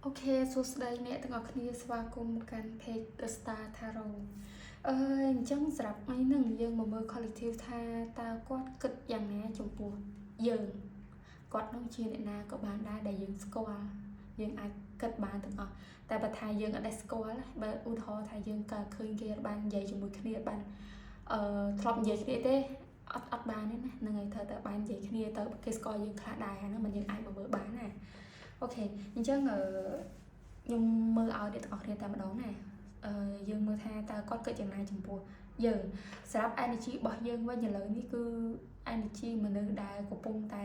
OK សួស្តីអ្នកទាំងអស់គ្នាស្វាគមន៍មកកាន់ Page The Star Tarot អញ្ចឹងសម្រាប់ថ្ងៃហ្នឹងយើងមកមើល collective ថាតើគាត់គិតយ៉ាងណាចំពោះយើងគាត់នឹងជាអ្នកណាក៏បានដែរដែលយើងស្គាល់យើងអាចគិតបានទាំងអស់តែបើថាយើងអត់ដែលស្គាល់បើឧទាហរណ៍ថាយើងកើតឃើញគេបាននិយាយជាមួយគ្នាបានធ្លាប់និយាយគ្នាទេអត់អត់បានទេណាហ្នឹងហើយត្រូវតែបាននិយាយគ្នាទៅគេស្គាល់យើងខ្លះដែរហ្នឹងមិនយើងអាចមកមើលបានណា OK អញ្ចឹងអឺខ្ញុំមើលឲ្យអ្នកទាំងអស់គ្នាតែម្ដងណាយើងមើលថាតើគាត់គិតយ៉ាងណាចំពោះយើងសម្រាប់ energy របស់យើងវិញឥឡូវនេះគឺ energy មនុស្សដែលកំពុងតែ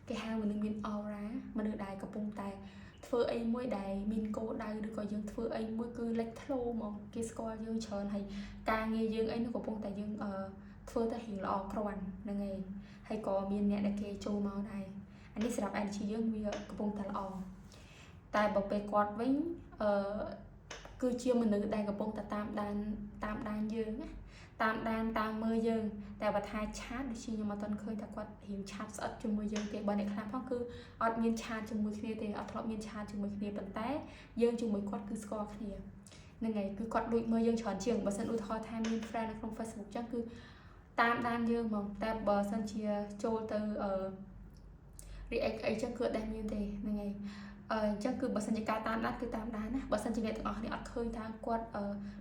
គេហៅមនុស្សមាន aura មនុស្សដែលកំពុងតែធ្វើអីមួយដែលមានគោលដៅឬក៏យើងធ្វើអីមួយគឺលេចធ្លោហ្មងគេស្គាល់យើងច្រើនហើយការងារយើងអីនោះកំពុងតែយើងធ្វើទៅរៀងល្អគ្រាន់ហ្នឹងឯងហើយក៏មានអ្នកដែលគេចូលមកដែរអានេះសម្រាប់ energy យើងវាកំពុងតែល្អតែបើពេលគាត់វិញគឺជាមនុស្សដែលកំពុងតែតាមដានតាមដានយើងណាតាមដានតាមមើលយើងតែបើថា chat ដូចជាខ្ញុំអត់ទាន់ឃើញថាគាត់រៀង chat ស្អិតជាមួយយើងទេបើអ្នកខ្លះផងគឺអត់មាន chat ជាមួយគ្នាទេអត់ធ្លាប់មាន chat ជាមួយគ្នាប៉ុន្តែយើងជាមួយគាត់គឺស្គាល់គ្នាហ្នឹងហើយគឺគាត់ដូចមើលយើងច្រើនជាងបើសិនឧទាហរណ៍ថាមាន friend នៅក្នុង Facebook ចឹងគឺតាមដានយើងហ្មងតែបើសិនជាចូលទៅreact អីចឹងគឺអត់ដែលមានទេហ្នឹងហើយអញ្ចឹងគឺបើសិនជាការតាមដានគឺតាមដានណាបើសិនជាអ្នកទាំងអស់គ្នាអត់ឃើញថាគាត់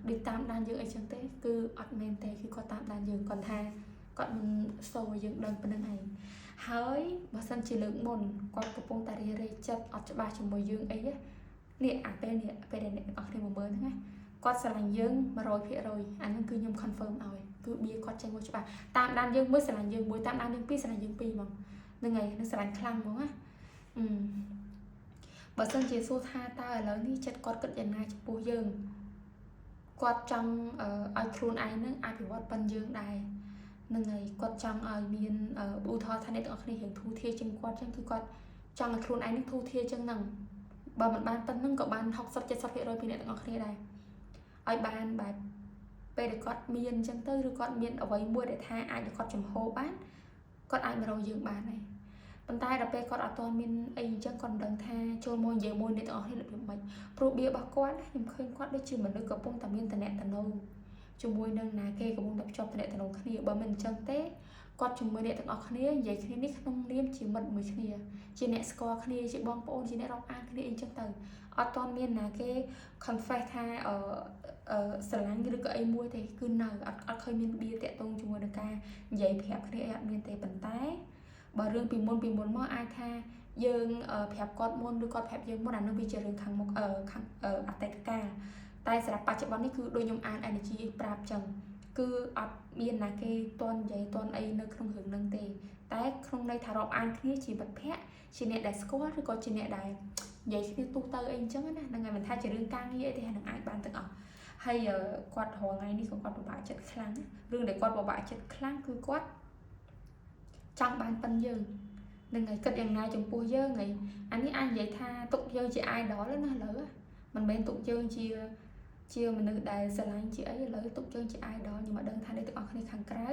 ដូចតាមដានយើងអីចឹងទេគឺអត់មែនទេគឺគាត់តាមដានយើងគាត់ថាគាត់មិនសូវឲ្យយើងដឹងប៉ុណ្្នឹងឯងហើយបើសិនជាលើកមុនគាត់កំពុងតែរារែកចិត្តអត់ច្បាស់ជាមួយយើងអីនេះអាពេលនេះពេលដែលអ្នកទាំងអស់គ្នាមកមើលហ្នឹងណាគាត់ស្រឡាញ់យើង100%អាហ្នឹងគឺខ្ញុំ confirm ឲ្យគឺបៀគាត់ចេញមកច្បាស់តាមដានយើងមួយស្រឡាញ់យើងមួយតាមដានយើងពីរស្រឡាញ់យើងពីរហ្មងហ្នឹងហើយនឹងស្រឡាញ់ខ្លាំងហ្មងណាអឺ បើសិនជាសួរថាតើឥឡូវនេះចិត្តគាត់គិតយ៉ាងណាចំពោះយើងគាត់ចង់ឲ្យខ្លួនឯងនឹងអភិវឌ្ឍប៉ុនយើងដែរនឹងហើយគាត់ចង់ឲ្យមានឧទាហរណ៍ថាអ្នកទាំងអស់គ្នារៀងធូរធារជាងគាត់ចឹងគឺគាត់ចង់ឲ្យខ្លួនឯងនឹងធូរធារជាងហ្នឹងបើមិនបានប៉ុណ្្នឹងក៏បាន60 70%ពីអ្នកទាំងអស់គ្នាដែរឲ្យបានបែបពេលដែលគាត់មានអញ្ចឹងទៅឬគាត់មានអ្វីមួយដែលថាអាចឲ្យគាត់ចំហបានគាត់អាចមករកយើងបានដែរប៉ុន្តែដល់ពេលគាត់អត់ទាន់មានអីអញ្ចឹងគាត់មិនដឹងថាចូលមកនិយាយមួយអ្នកទាំងអស់គ្នារបៀបម៉េចព្រោះបៀរបស់គាត់ខ្ញុំឃើញគាត់ដូចជាមនុស្សកំពុងតែមានតំណតំណងជាមួយនឹងណាគេកំពុងតែភ្ជាប់តំណតំណងគ្នាបើមិនអញ្ចឹងទេគាត់ជាមួយអ្នកទាំងអស់គ្នានិយាយគ្នានេះក្នុងនាមជាមិត្តមួយគ្នាជាអ្នកស្គាល់គ្នាជាបងប្អូនជាអ្នករាប់អានគ្នាអីចឹងទៅអត់ទាន់មានណាគេ confess ថាអឺស្រឡាញ់ឬក៏អីមួយទេគឺនៅអត់ឃើញមានបៀតាក់ទងជាមួយនឹងការនិយាយប្រាប់គ្នាអីអត់មានទេប៉ុន្តែបើរឿងពីមុនពីមុនមកអាចថាយើងប្រាប់គាត់មុនឬគាត់ប្រាប់យើងមុនអានោះវាជារឿងខាងមុខខាងអតីតកាលតែសម្រាប់បច្ចុប្បន្ននេះគឺដូចខ្ញុំអាន energy ប្រាប់ចឹងគឺអត់មានណាគេតន់និយាយតន់អីនៅក្នុងរឿងហ្នឹងទេតែក្នុងន័យថារាប់អានគ្នាជាមិត្តភ័ក្តិជាអ្នកដែលស្គាល់ឬក៏ជាអ្នកដែលនិយាយគ្នាទូទៅអីអញ្ចឹងណាហ្នឹងហើយមិនថាជារឿងការងារអីទេហ្នឹងអាចបានទាំងអស់ហើយគាត់រាល់ថ្ងៃនេះក៏គាត់ពិបាកចិត្តខ្លាំងរឿងដែលគាត់ពិបាកចិត្តខ្លាំងគឺគាត់ចង់បានប៉ុនយើងនឹងហើយគិតយ៉ាងណាចំពោះយើងហើយអានេះអាចនិយាយថាទុកយើងជា idol ណាឥឡូវមិនមែនទុកយើងជាមនុស្សដែលស្រឡាញ់ជាអីឥឡូវទុកយើងជា idol ខ្ញុំអត់ដឹងថាអ្នកទាំងអស់គ្នាខាងក្រៅ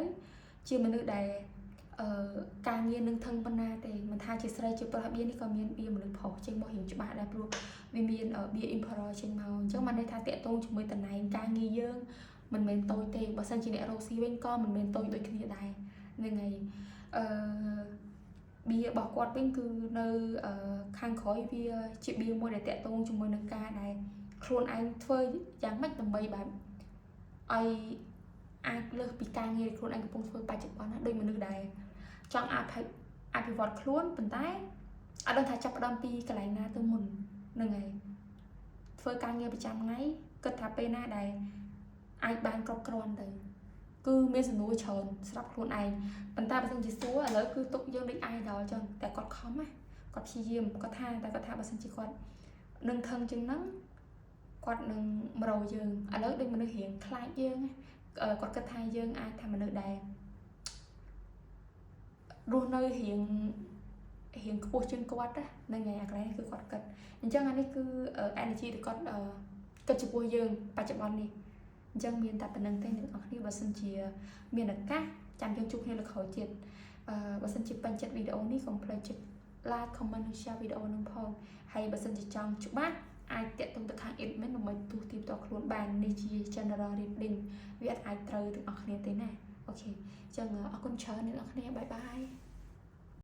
ជាមនុស្សដែលការងារនឹងថឹងប៉ុណ្ណាទេមិនថាជាស្រីជាប្រុសបៀនេះក៏មានបៀមនុស្សប្រុសចេញមករៀងច្បាស់ដែរព្រោះវាមានបៀ emperor ចេញមកអញ្ចឹងបានន័យថាតាក់ទងជាមួយតំណែងការងារយើងមិនមែនតូចទេបើសិនជាអ្នករកស៊ីវិញក៏មិនមែនតូចដូចគ្នាដែរហ្នឹងហើយបៀរបស់គាត់វិញគឺនៅខាងក្រោយវាជាបៀមួយដែលតាក់ទងជាមួយនឹងការដែលខ្លួនឯងធ្វើយ៉ាងម៉េចដើម្បីបែបឲ្យអាចលើសពីការងារដែលខ្លួនឯងកំពុងធ្វើបច្ចុប្បន្នណាដូចមនុស្សដែលចង់អភិវឌ្ឍខ្លួនប៉ុន្តែអត់ដឹងថាចាប់ផ្ដើមពីកន្លែងណាទៅមុនហ្នឹងហើយធ្វើការងារប្រចាំថ្ងៃគិតថាពេលណាដែលអាចបានគ្រប់គ្រាន់ទៅគឺមានសំណួរច្រើនស្រាប់ខ្លួនឯងប៉ុន្តែបើសិនជាសួរឥឡូវគឺទុកយើងដូច idol ចឹងតែគាត់ខំណាគាត់ព្យាយាមគាត់ថាតែគាត់ថាបើសិនជាគាត់នឹងថឹងជាងហ្នឹងគាត់នឹងមករកយើងឥឡូវដូចមនុស្សរៀងខ្លាចយើងគាត់គិតថាយើងអាចថាមនុស្សដែលរស់នៅរៀងរៀងខ្ពស់ជាងគាត់ណាហ្នឹងហើយអាកន្លែងនេះគឺគាត់គិតអញ្ចឹងអានេះគឺ energy ដែលគាត់គិតចំពោះយើងបច្ចុប្បន្ននេះអញ្ចឹងមានតែប៉ុណ្្នឹងទេអ្នកនរគ្នាបើសិនជាមានឱកាសចាំយើងជួបគ្នាលើក្រោយទៀតបើសិនជាពេញចិត្តវីដេអូនេះកុំភ្លេចចុច like comment និង share វីដេអូនឹងផងហើយបើសិនជាចង់ច្បាស់អាចតាក់ទងទៅខាង admin ដើម្បីទូទាបតខ្លួនបាននេះជា general reading វាអត់អាចត្រូវទាំងអស់គ្នាទេណាOkay អញ្ចឹងអរគុណច្រើនអ្នកទាំងអស់គ្នាbye bye.